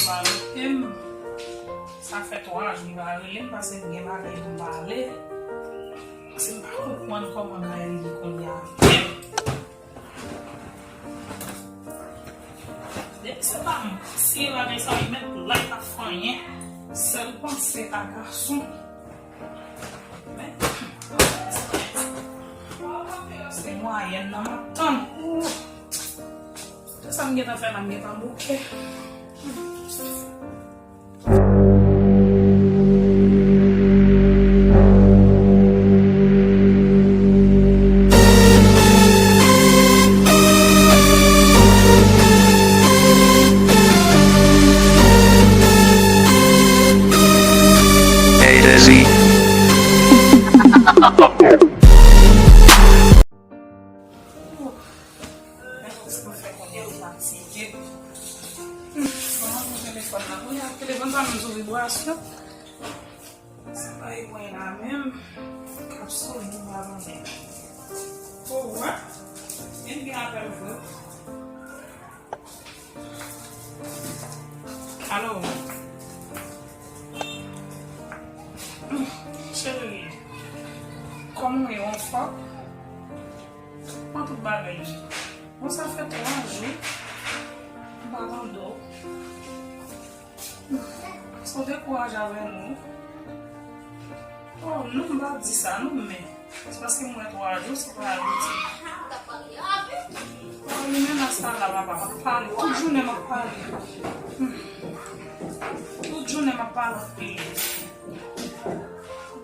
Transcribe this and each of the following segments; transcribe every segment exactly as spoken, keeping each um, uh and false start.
Pa rele m. Sa fè twa jou li pa rele m, paske m gen bagay pou m pale. Paske m pa konprann kòman Gaël ye kounye a. Depi se pa m, si e bagay sa, li mèt la, li pa fè anyen. Sèl panse a gason. Men, se mwayèn nan m ap tann. Tout sa m gentan fè la, m gentan bouke. A to Z. Sa m fè kounye a, m fatige. Hmm, kòman pou telefòn nan? Wi, telefòn pa menm sou vibrasyon. Se pa e mwen la menm k ap sone m la maten. O, wè. Vin gen apèl vre. Alo. Cheri, kòman w ye, w anfòm? Kòman tout bagay ye? Bon, sa fè twa jou m pa tande w. Sa w dekouraje avè nou? Oh, non, m pa di sa, non, men se paske m wè twa jou, se pa abitid. Oh, li menas la, la, papa, m ap pale. Tout jounen m ap pale. Hmm. Tout jounen m ap pale anpil.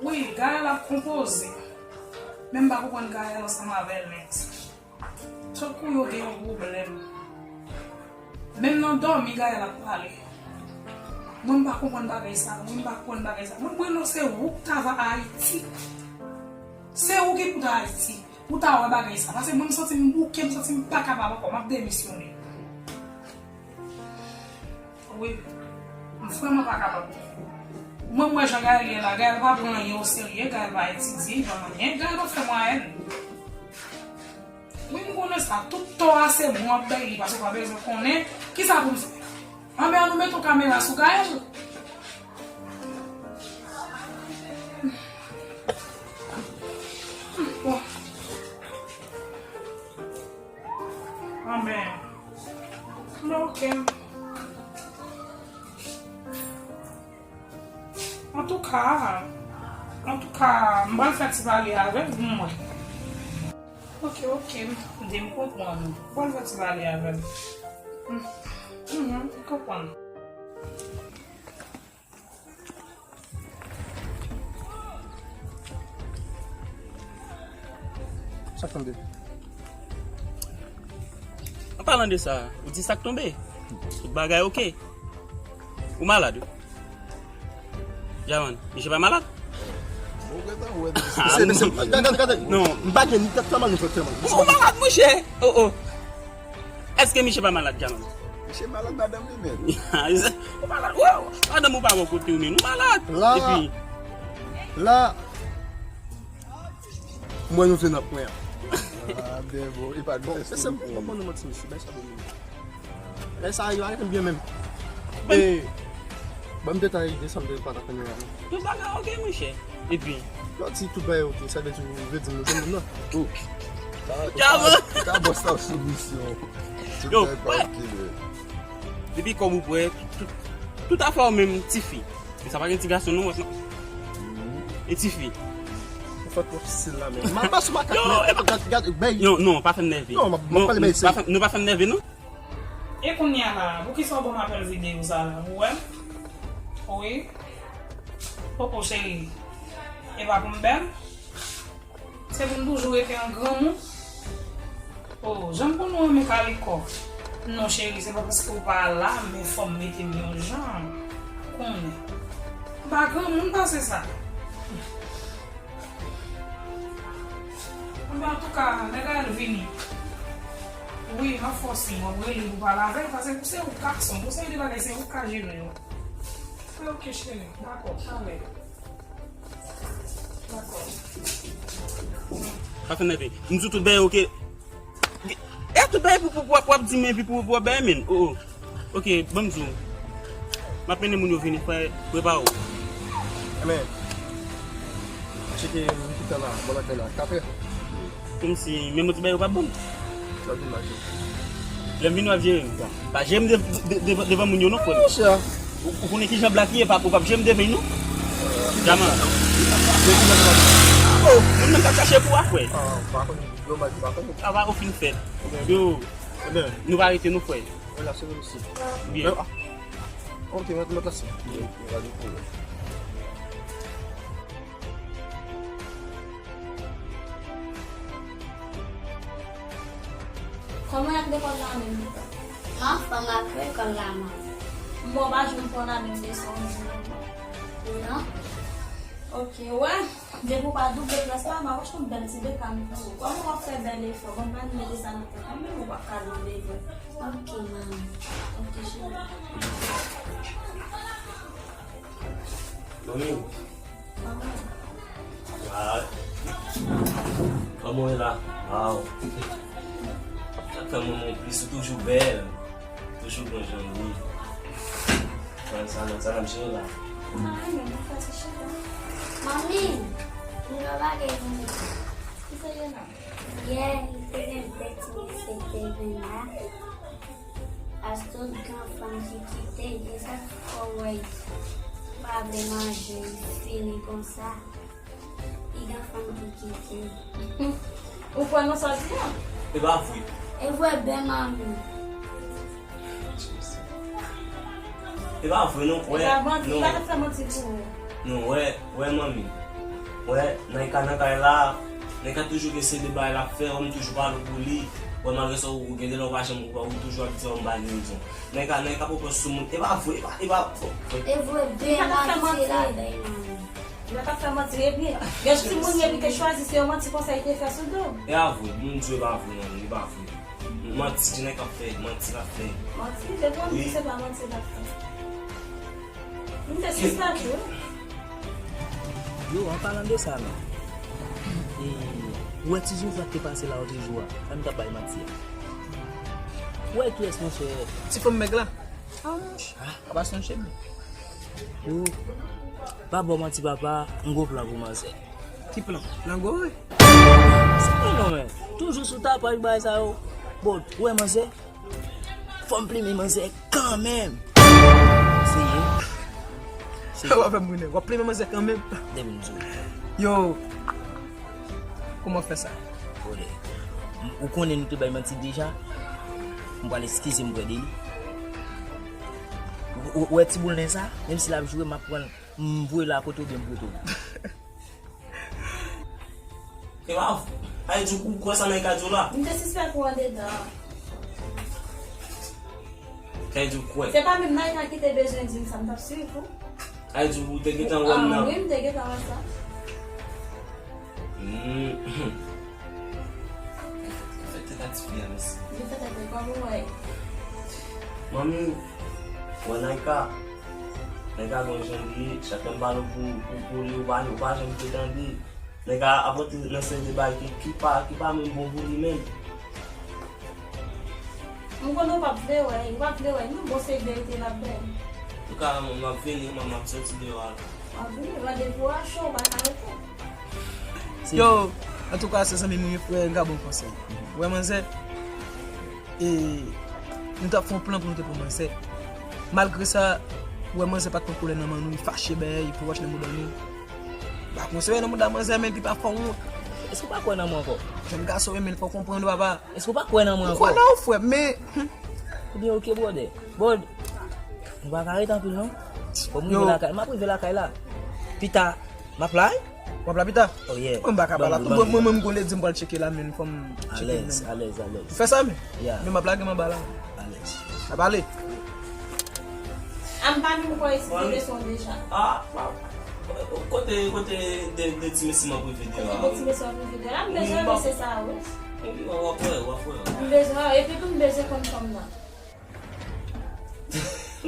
Wi, Gaël ap konpoze. Men m pa konprann Gaël ansanm avè l nèt. Tankou yo gen yon pwoblèm. Menm nan dòmi, Gaël ap pale. Mwen, m pa konprann bagay sa. Mwen, m pa konprann bagay sa. Mwen, mwen, non, se ou k ta va Ayiti. Se ou ki pou ta Ayiti. Ou ta wè bagay sa. Paske mwen, m santi m bouke, m santi m pa kapab ankò. M ap demisyone. Wi. M vrèman pa kapab. Mwen, m wè jan Gaël ye la. Gaël pa pran anyen oserye. Gaël pa etidye. Li pa anyen. Gaël pa fè mwayèn. Wi, m konnen sa. Tout tò a se mwen w ap bay li, paske w pa bezwen konnen. Kisa pou m fè? Anben, ann nou met yon kamera sou Gaël. Bon. Anben. Bon, ok. Antouka, antouka, m pral fè ti pale avè l pou m wè. Ok, ok, m tande, m konprann ou. Bon, fè ti pale avè m. M, mhm, m konprann. Sa k tande? An palan de sa, ou di sa k tonbe. Tout bagay ok. Ou malad, wi. Jaman, misye pa malad? Bon, gade, gade, gade. Non, m pa gen ni tèt fè mal, ni tèt fè mal. Ou malad, monchè? Oh, oh. Èske misye pa malad, Jaman? Misye malad, madanm li menm. Ou malad, ou, madanm ou pa bò kote w, men ou malad. La, epi la, mwen nou se nan pwen an. Ah, ben bon, e pa bon. Bon, se bon, bon, nou manti, misye, ben sa bon. Lè sa yo arete m byen menm. Ban m detay de sa m te pale ak nou an. Tout bagay ok, monchè. Epi lè w di tout bagay ok, sa vle di ou vle di m nou jwenn moun nan? Ou ka bòs la sou misyon. Tout bagay pa ok, men. Depi kòm ou prè, tout, tout afè w menm, tifi. Men sa pa gen ti gason non, wè non. E tifi. Ou fè twòp stil la, men. M ap pase makak, men. Gad, gad, bèy. Non, non, pa fè m nève. Non, m ap pale bèy, se. Nou pa fè m nève, non. E kounye a la, poukisa w ban m apèl videyo sa la? Ou wè m? Wi. Popo cheri. E pa pou m bèl? Se pou m toujou rete an granmoun? Oh, jan m konn ou renmen kaliko. Non, cheri, se pa paske w pa la, men fò m mete m yon jan. Konnen. M pa granmoun pase sa. Anben, antouka, lè Gaël vini, wi, m ap fè w siy, w ap rele l pou pale avè l, paske se ou k gason, pou seri de bagay, se ou k ka jere yo. Wi, ok, cheri, dakò, talè. Dakò. Pa fè nève. M di w tout bagay, ok. E tout bagay pou, pou, pou, pou w ap di m, epi pou, pou w ap bay men. Oh, oh. Ok, ban m di w. M ap mennen moun yo vini, frè, prepare w. Enben, cheke m ki tan la, mwen lakay la, katrè. Kòmsi menm yon ti bagay yo p ap ban m. Sa w di m la, cheke. Lè m vini, w ap jere m. Pa jere m de- de- de- devan moun yo non, frè. Monchè. Ou ou konnen kijan blak ye, pa- ou p ap jere m devan l non. Jaman. Oh, moun nan k ap chache pou w a, frè. Ah, pa konn, domaj, pa konn. Travay ou fin fèt. Yo, nou va rete nou, frè. Relasyon nou isi. Byen. Ok, mwen mwen pase. Mwen pa gen pwoblèm. Kòman y ap lekòl la menm? Anfòm, ap lekòl la, manmi. Bon, pa janm pran la menm leson yon jou ankò. Non. Ok, wè. Depi w pa double klas la, m ap achte yon bèl ti bekam pou ou. Kòm w ap fè bèl efò, bon, pa mete sa nan tèt ou, menm ou p ap ka double vre. Ok, manmi. Ok, cheri. Manmi. Manmi. Waw. Kòman w ye la? Waw. Sa fè manman w plis, ou toujou bèl. Toujou gon jan li. Sa, sa, sa n ap jere la. Manmi, mwen fè ti chita. Manmi, m gen yon bagay pou m di. Ki sa ye la? Yè, te gen de ti mesye ki te vin la. Astou gen yon fanm ki kite, e sa k fè w wè l pa vle manje, li fini konsa. Li gen fanm ki kite. Ou kwè nan sa w di a? E pa vre. E vre, bèl manmi. E pa vre non, wè. E pa manti, non. Li pa t ap fè manti pou ou. Non, wè, wè manmi. Wè, Naïka nan kay la, Naïka toujou gen seri de bagay l ap fè, wè m toujou pale pou li. Wè, malgre sa, ou gen de lè ou pa janm, ou toujou ap di sa, m pa gen rezon. Naïka, Naïka pran pòz sou moun. E pa vre, e pa, e pa vre. E vre, bèl manti la, bèl manmi. Li pa t ap fè manti, ebyen, gen timoun yo li te chwazi, se yon manti konsa li te fè sou do. E pa vre, moun di w e pa vre, non, e pa vre. Manti, di nèg k ap fè, manti l ap fè. Manti, depi w di se pa manti l ap fè. M te sispèk wi. Yo, an palan de sa, non. E, ou wè ti zoufra k te pase la otrejou a, sa m t ap bay manti a. Ou wè kiyès, monchè? Ti fanm mèg la. Ah, monchè, a pa sonje m. Yo, pa ba w manti, papa, m gon plan pou manzè. Ki plan? Plan gwo, wi. Se pa non, men. Toujou sou tapaj bagay sa yo. Bon, ou wè manzè? Fò m plimen manzè kanmenm. Seye. Seye. W ap fè m ri, w ap plimen manzè kanmenm. Depi m di w. Yo. Kòman fè sa? Brother, ou konnen nou te bay manti deja. M pral eskize m prè de li. Ou- ou- ou wè ti boul nen sa? Menm si l ap joure, m ap pran l, m voye l a kote w byen m prete w. E pa vre. Sa vle di ou kwè sa Naïka di w la? M te sispèk ou andedan. Sa vle di ou kwè? Se pa menm Naïka ki te bezwen di m sa, m t ap swiv ou. Sa vle di ou te gentan wè m nan? Ah, wi, m te gentan wè sa. Hmm. Fè tèt a tifi a, mèsi. Li fè tèt li kòm ou wè. Manmi, wè Naïka. Naïka gon jan li ye, chak lè m pale w pou, pou, pou li, ou pa, ou pa janm vle tande. Nèg a ap rantre nan seri de bagay ki, ki pa, ki pa menm bon pou li menm. M konnen w p ap vle wè, w p ap vle wè, non, bon, se verite l ap bay. Antouka, m ap vini, m ap soti deyò a. W ap vini, randevou a cho, w pa ka rete. Yo, antouka, se zanmi m wi, frè, m ka ba w konsèy. Ou wè manzè, e, nou t ap fè yon plan pou nou te pran manzè. Malgre sa, ou wè manzè pa t pran koulè nan men nou, li fache, ben, li pran wòch nan mouda nou. Pa pran sere nan mouda manzè, men li pa fè w wont. Èske w pa kwè nan mwen ankò? Jèn gason, men fò w konprann, papa. Èske w pa kwè nan mwen ankò? M kwè nan ou, frè m, men, hmm. Ebyen, ok, brother. Bon, nou pa ka rete anpil, non. Fò m rive lakay. M ap rive lakay la. Pita, m ap la, wi. W ap la pita? Oh, yeah. Mwen m pa ka pa la. Mwen, mwen, mwen, m gon ledi m pral tcheke la, men fò m tcheke. Alèz, alèz, alèz. Ou fè sa, men? Yeah. Men m ap lage m anba la. Alèz. N ap pale. A m pa menm kwè esplike leson deja. Ah, ah. Kote, kote de, de ti mesye m ap rive deyò a? Kote de ti mesye w ap rive deyò a? M bezwen mesye sa a, wi. Wi, w ap wè, w ap wè. M bezwen, epi tou m bezwen konn fanm nan.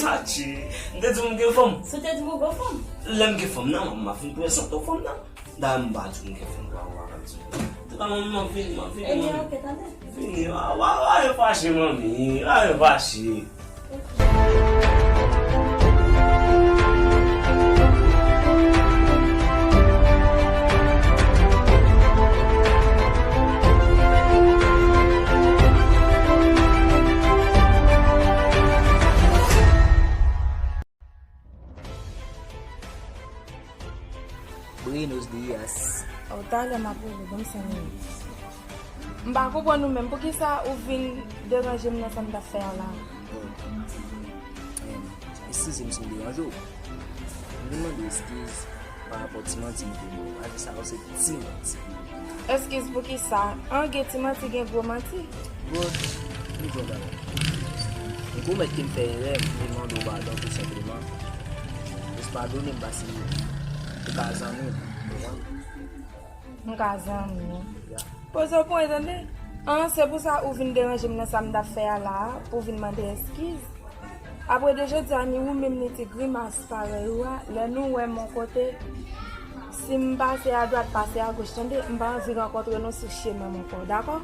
Matye, m te di w m gen fanm. Si w te di m ou gen fanm. Lè m gen fanm nan, m ap vin prezante w fanm nan. Dayè m pa di w m gen fanm, w a, w a ka di m. Antouka, manmi, m ap vini, m ap vini, manmi. Ebyen, ok, tande. Vini, w a, w a, w a yen fache, manmi, w a yen fache. Ok. Buenos días. O, talè m ap rele, ban m senk minit. M pa konprann ou menm. Poukisa ou vin deranje m nan sa m t ap fè a la? Bon, em, eskize m si m deranje w. M vin mande eskiz pa rapò ti manti m te ba w. Avè sa, se ti manti. Eskiz pou kisa? An, gen ti manti, gen gwo manti. Bon, m di w bagay. M konmèt ke m fè erè, m vin mande w padon tou senpleman. Jis padone m paske ou ka zanmi m, ou konprann? M ka zanmi w. Poze w pwen, tande. An, se pou sa ou vin deranje m nan sa m t ap fè a la a, pou w vin mande eskiz. Apre de jodi a, ni ou menm ni ti grimas parèy ou a, lè nou wè m yon kote, si m pase adwat, pase agoch, tande, m pa anvi rankontre nou sou chemen m ankò, dakò?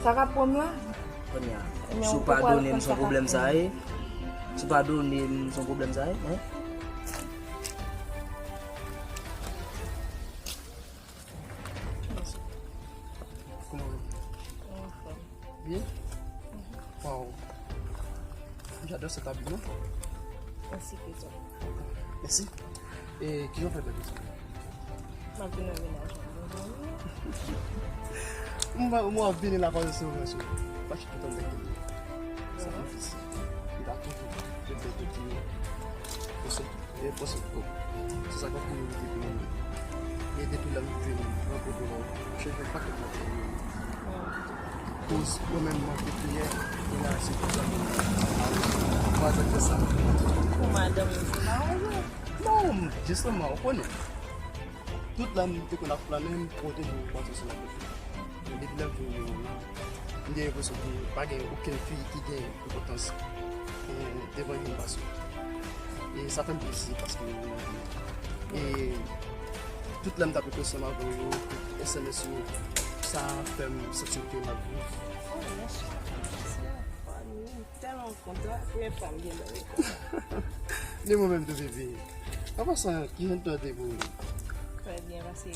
Sa k ap pran m la? Kounye a, si w padone m, se yon pwoblèm sa ye? Si w padone m, se yon pwoblèm sa ye? Hein? Kòman w ye? Byen? Waw. J'adore cet habillement. Mèsi, Krizò. Mèsi. E kijan w fè bèl konsa? M ap vin nan mennaj mwen, bon zanmi. Mwen, mwen ap vini la, paske se vrè, se vrè. Paske tout an nèg ki sa difisil. Li ta toujou te bèl kote. Konsa. E pase, o, se sa k ap kouri depi mwen. E depi lè m vin rankontre w, m chanje yon pakèt bagay. Koz mwen menm, m manke priyè, e la se tout sa mwen pa wè sa. Pou madanm ou se mawozo? Non, jisteman, ou konnen. Tout lè m te konn ap flannen, m pwoteje w pase sou la tèt. Men depi lè m vin, m gen enpresyon ke pa gen okenn fi ki gen enpòtans, eh, devan yon gason. E sa fè m plezi paske e tout lè m t ap rete ansanm avè yo, tout S M S yo, sa fè m santi m ke m ap viv. Oh, mèsi. Mèsi. M tèlman kontan. Premye fwa m gen lè kontan. Ni mwen menm tou, bebe. An pasan, kijan tan te pou ou? Trè byen, pase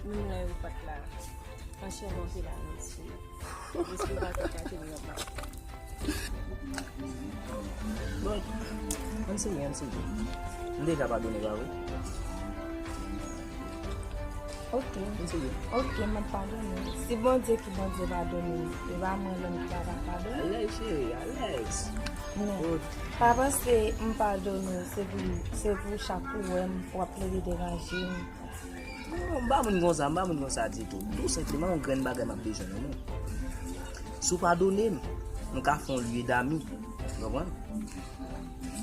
menm lè ou pa t la. Franchman, bon, se la, mèsi. Jis pou pa te gate m nan pa. Bon, ann seri, ann seri. M deja padone, pa vre? Ok. Ann seri. Ok, m ap padone. Si Bondye ki Bondye padone m, e pa mwen menm ki pa ka padone. Alèz, cheri, alèz. Non. Pa panse m padone w, se pou, se pou chak ou wè m, w ap plede deranje m. Non, m pa moun konsa, m pa moun konsa ditou. Tou senpleman, yon grenn bagay m ap bezwen nan men w. Si w padone m, nou ka fè yon lye dami. Ou konprann?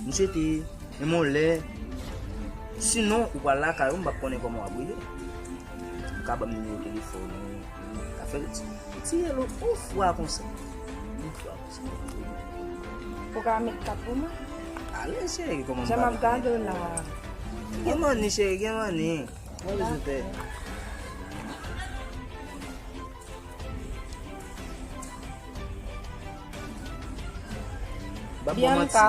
M swete, menm yon lè, sinon, ou pral lakay ou, m p ap konnen kòman w ap rive. Ou ka ban m nimewo telefòn ou, ou ka fè ti, ti hello, yon fwa konsa. Yon fwa konsa. Ou ka met kat pou mwen? Alèz, cheri, kòman m pa met? Jan m ap gade w la. Gen manni, cheri, gen manni. Mwen bezwen fè. Bianca.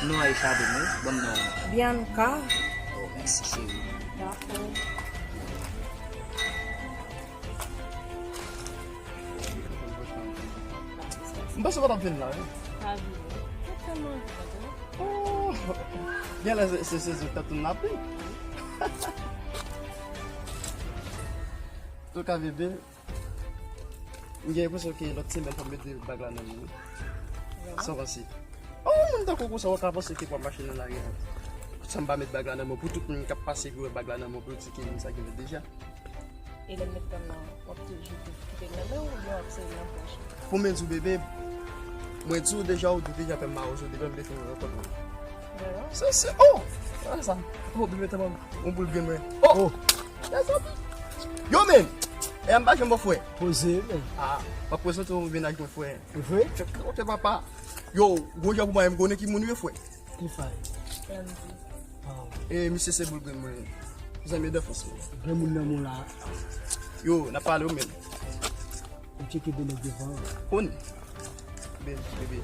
Non, Aisha, wi. Ban m non. Bianca. Oh, mèsi, cheri. Dakò. M panse w pa t ap vin la, wi. Pa vini. Mwen tèlman anvi kote w. Oh! Genlè se, se sezon k t ap tounen lapli. Antouka, bebe, m gen enpresyon ke lòt semèn fò m mete bag la nan men w. Vrèman? San vanse. Oh, moun tankou konsa, w ka panse ke w ap mache nan lari a, san m pa met bag la nan men w, pou tout moun k ap pase pou wè bag la nan men w, pou yo di ke moun sa genlè deja. E lè m met pa m nan, w ap toujou kite l nan men w oubyen w ap sere l nan pòch ou? Pou mwen di w, bebe, mwen di w deja, ou deja fè m mawozo depi m te fin rankontre w. Vrèman? Se, se, oh! Gade sa. Oh, bebe, tèlman yon boul grenn mwen. Oh! Mezanmi! Yo, men! E a m pa janm bon frè. Poze, men. Ah, m ap prezante w mennaj mwen, frè. Vre? Fè, fè papa. Yo, gwo jan pou mwen, m konnen ki moun ou ye, frè. Ki fay? Landy. Waw. E misye se boul grenn mwen. Zanmi danfans mwen. Granmoun nan moun la. Yo, n ap pale ou menm. Ou tcheke de nèg devan. Konnen. Bebe, bebe.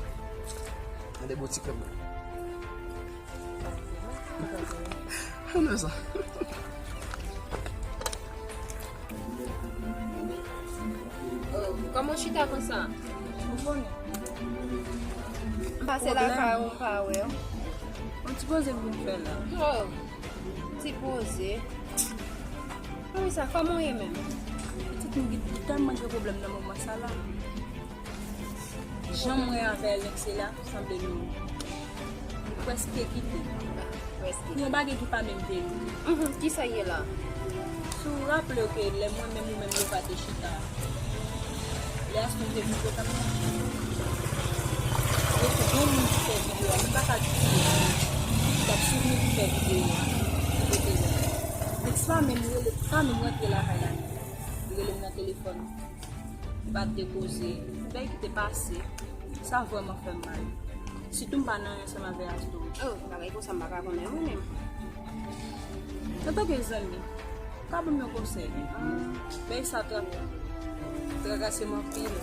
Gade bon ti krèm mwen. Ann wè sa. Kòman w chita konsa? Ou konnen. M pase lakay ou, m pa wè w. Yon ti poze pou m fè la. Oh. Sipoze. Kòman sa, kòman w ye menm? Pitit, m gen tèlman de pwoblèm nan moman sa la. Jan mwen avè Alex la, sanble nou, nou prèske kite. Prèske. Pou yon bagay ki pa menm vini. Mhm, kisa ye la? Si w raple w ke lè mwen menm ou menm Lova te chita, lè Aston te vin kote mwen, yo te gen moun ki fè videyo a, m pa ka di ki moun. M t ap swiv moun ki fè videyo a. Kote yo. Ex pa menm rele, pa menm rantre lakay la. Li rele m nan telefòn. M pa t depoze. Bagay ki te pase, sa vrèman fè m mal. Sitou m pa nan anyen ansanm avè Aston. Oh, bagay konsa m pa ka konnen mwen menm. Antanke zanmi, ka ban m yon konsèy. Bagay sa tra-, trakase m anpil.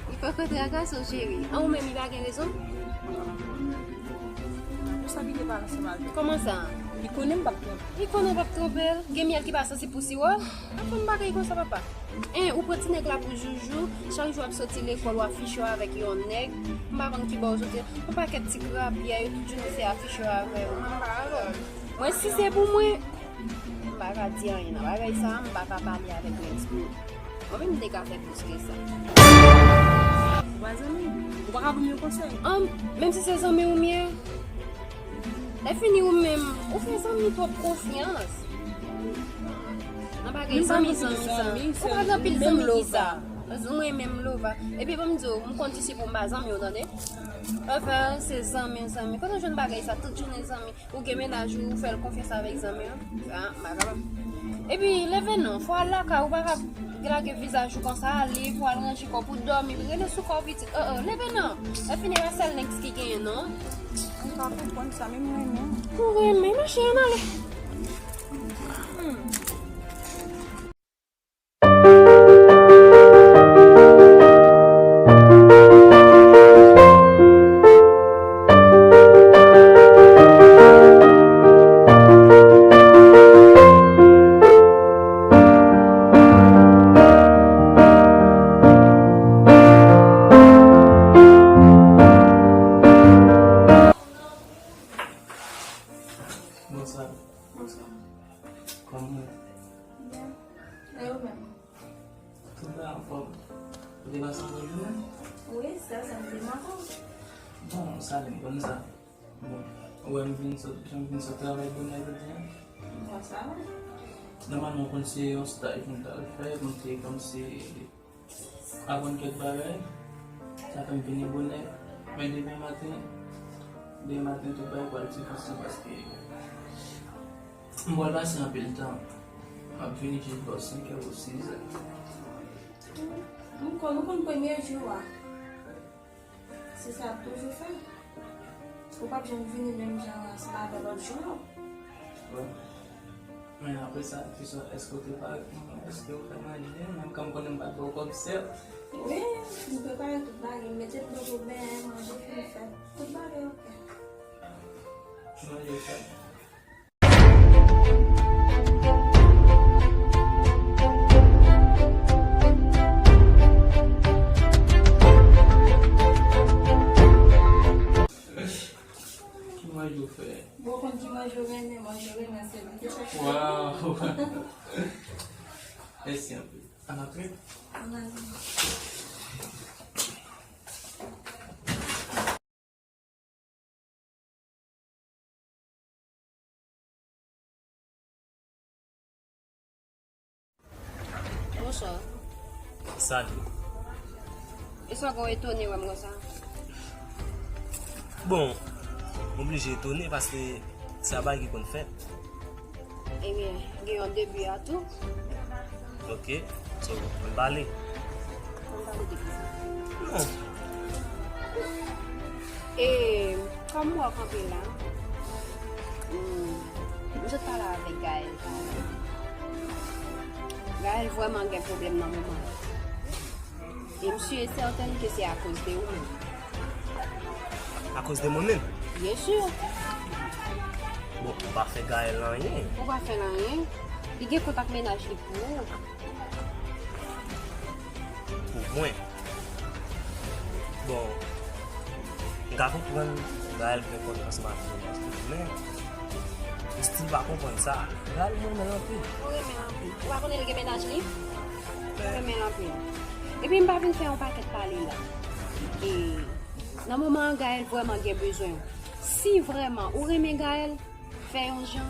Li poko trakase w, cheri. An, ou menm, li pa gen rezon? Pou sa, li te pale ansanm avè m. Kòman sa? Li konnen m p ap twonpe. Li konnen w p ap twonpe l. Gen myèl ki pa santi pou siwo. Apa m bagay konsa, papa. En, ou pran ti nèg la pou joujou, chak jou w ap soti lekòl, w afiche w avèk yon nèg. M pa konn ki bò w soti. Yon pakèt ti grapyè, yo tout jounen se afiche w avè yo. Mwen, si se pou mwen, m pa ka di anyen nan bagay sa, m pa ka pale avèk Lex pou mwen menm, m te ka fè plis ke sa. Ou pa zanmi? Ou pa ka ban m yon konsèy? An, menm si se zanmi w m ye, lè fini ou menm, ou fè zanmi twòp konfyans. Nan bagay zanmi, zanmi, zanmi. Ou pa gen anpil zanmi ki sa. Mwen menm Lova. Epi ban m di w, m konn ti si pou m pa zanmi w, tande? Anfen, se zanmi, zanmi. Kote w jwenn bagay sa, tout jounen zanmi? Ou gen mennaj ou, ou fè l konfyans avèk zanmi an? Sa, m pa kapab. Epi, leve non, fò al lakay, ou pa ka lage vizaj ou konsa, ale, fò al ranje kò w pou dòmi, rele sou kò w pitit. Oh, oh, leve non. Lè fini, pa sèl Lex ki genyen non. M pa konprann sa, men m renmen. Ou renmen, mache, ann ale. Hmm. Bonswa. Bonswa. Kòman w ye? Byen. E ou menm? Tout bagay anfòm. Ou te pase yon bon jounen? Wi, sèl sa m te manke w. Bon, sa vle m konn sa. Bon, ou wè m vin sot, jan m vin sot travay bonè jodi a. Bon, sa va. Nòmalman, konn se yon staj mwen t al fè, mwen te kòmsi aprann kèk bagay. Sa fè m vini bonè. Men demen maten, demen maten, tout bagay pral diferan paske m pral pase anpil tan. M ap vini jis bò senkè ou sizè. M konn, ou konn premye jou a. Se sa ap toujou fè. Ou p ap janm vini menm jan ansanm avè lòt jou yo. Bon. Men apre sa, kesyon, èske ou te pare pou mwen? Èske ou fè manje? Menm kan m konnen m pa t ba w kòb sèl. Wi, m prepare tout bagay. M mete dlo pou benyen, manje fin fèt. Tout bagay oke. Manje fèt. Ki manje w fè? Bon, konn ki manje w renmen, manje w renmen, se li ki chache. Waw! Mèsi anpil. Ann antre. Ann antre. Bonswa. Salut. E sa w etone wè m konsa? Bon, m oblije etone paske se yon bagay ki konn fèt. Ebyen, gen yon debi a tou. Ok, so, ann pale. Ann pale de kisa? Non. E, kòm w ap kanpe la, hmm, m sot pale avèk Gaël talè. Gaël vrèman gen pwoblèm nan moman an. E m si e sètèn ke se akoz de ou menm. Akoz de mwen menm? Byen si. Bon, ou pa fè Gaël anyen. Ou pa fè l anyen. Li gen kontak mennaj li pou ou. Pou mwen. Bon, m ka konprann Gaël gen kontak ansanm ak mennaj li, men Still pa konprann sa. Gaël, mwen renmen l anpil. Ou renmen l anpil. Ou pa konnen li gen mennaj li? Ou renmen l anpil. Epi m pa vin fè yon pakèt pale la. E nan moman an, Gaël vrèman gen bezwen w. Si vrèman ou renmen Gaël, fè yon jan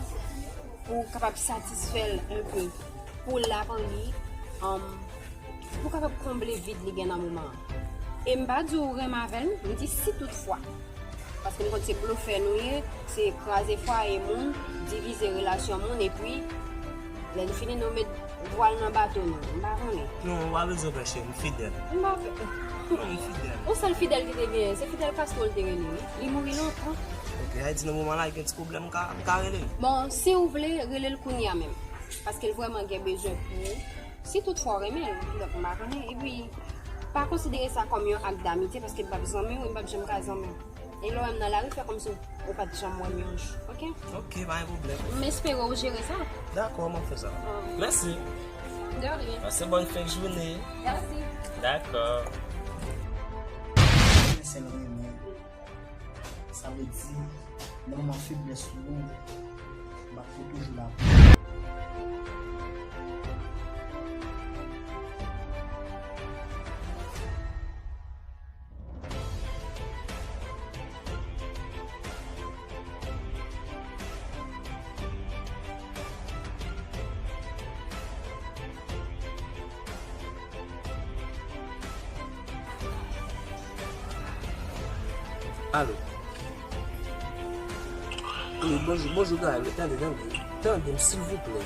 pou w kapab satisfè l enpe, pou l la pou li, um, pou w kapab konble vid li gen nan moman an. E m pa di w renmen avè l, m di si toutfwa. Paske m konn se blofè nou ye, se kraze fwaye moun, divize relasyon moun, epi lè n fini nou met vwal nan bato nou. M pa konnen. Non, ou pa bezwen pè cheri, m fidèl. M pa Non, m fidèl. Yon sèl fidèl ki te genyen, se Fidel Castro l te rele, wi. Li mouri lontan. Ok, sa vle di nan moman la, li gen ti pwoblèm, m ka, m ka rele l. Bon, si w vle, rele l kounye a menm. Paske l vrèman gen bezwen pou ou. Si toutfwa w renmen l, donk m pa konnen. Epi, pa konsidere sa kòm yon ak damitye, paske m p ap zanmi w, e m p ap janm ka zanmi w. E lè w wè m nan lari, fè kòmsi w pa t janm wè m yon jou, ok? Ok, pa gen pwoblèm. M espere w jere sa. Dakò, m ap fè sa. Ah. Mèsi. De rien. Pase bòn fen jounen. Mèsi. Dakò. Sèl renmen. Sa vle di, nan moman feblès ou, m ap toujou la pou ou. Alo. Wi, bonjou, bonjou, Gaël. Tande, tande. Tande m, silvouplè.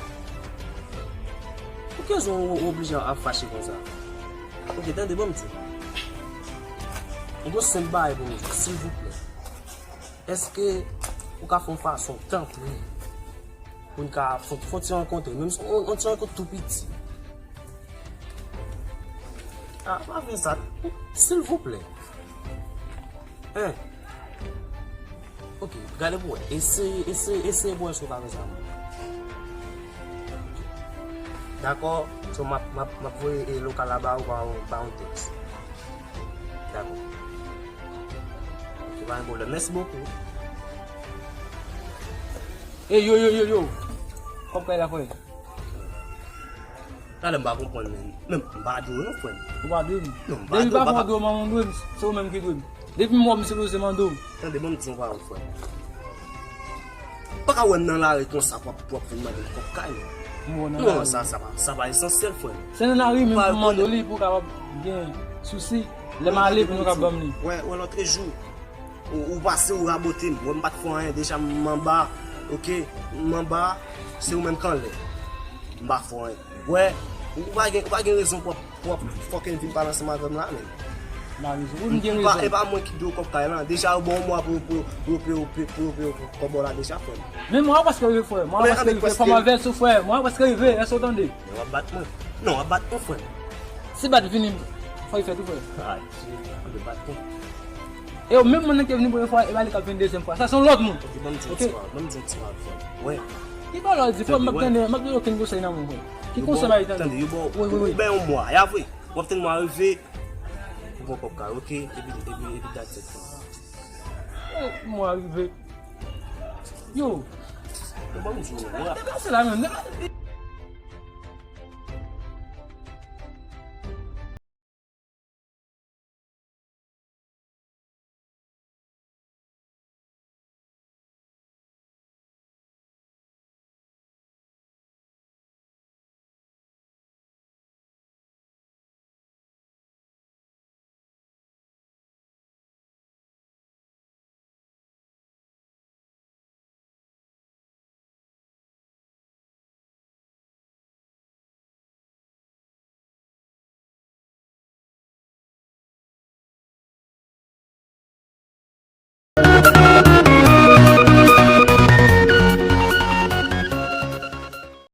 Pou ki rezon ou oblije ap fache konsa? Ok, tande, ban m di w. M gon senp bagay pou m di w, silvouplè. Èske ou ka fè yon fason, tanpri, pou n ka fè, fè yon ti rankontre, menm si yon, yon ti rankont tou piti? Ah, pa fè sa, silvouplè. Hein? Ok, gade pou wè. Eseye, eseye, eseye pou wè si w ka fè sa. Dakò, so m ap, m ap, m ap voye, e, lokal la ba ou pa yon, pa yon tèks. Dakò. Ok, pa gen pwoblèm. Mèsi bokou. Ey, yo, yo, yo, yo. Kòb kay la, frè. Talè m pa konprann, men. Men, m pa dwe w non, frè m. Ou pa dwe m? Non, m pa dwe w, papa. Depi pa fè w dwe w, manman w dwe m, se ou menm ki dwe m. Depi m wè w, m sipoze mande w. Tande, ban m di w yon pawòl, frè m. Ou pa ka wè m nan lari konsa pou w ap, pou w ap vin mande m kòb kay, non. M wè w nan lari. Non, sa, sa pa, sa pa esansyèl, frè m. Se nan lari menm pou m mande w li, pou w kapab gen sousi. Lè m ale, pou nou ka ban m li. Wè, wè, lòtrejou, ou, ou pase, ou rabote m. Wè, m pa t fè anyen, deja m anba, ok? M anba, se ou menm k anlè. M pa fè anyen. Wè, ou pa gen, ou pa gen rezon pou w ap, pou w ap fucking vin pale ansanm avè m la, menm. M pa gen rezon. Wi, m gen rezon. E pa mwen ki dwe w kòb kay lan. Deja, yo ba w yon mwa pou, pou, pou yo peye w, pou yo peye w kòb ou la deja, frè m. Men mwa prèske rive, frè. Mwa prèske rive. Fò m avèti w, frè. Mwa prèske rive. Èske w tande? Men w ap bat mwen. Non, w ap bat mwen, frè m. Si bat vini, fò l fèt tou, frè. Ay, cheri, ou te bat mwen. E yo menm moun nan ki te vini premye fwa, e pa li k ap vini dezyèm fwa. Sa se yon lòt moun. Ok, ban m di yon ti pawòl, ban m di yon ti pawòl, frè m. Wè. Ki pawòl w ap di, frè m? M p ap tande, m p ap tande okenn konsèy nan men w, frè. Ki konsèy m ap tande? Yo ba w, yo ba w yon mwa, ya vre. W ap tann mwa rive, ou pran kòb kay, ok? Epi, epi, epi that's it, frè m. Eh, mwa rive. Yo. Yo, ban m di w, wè. Depase la menm, depase.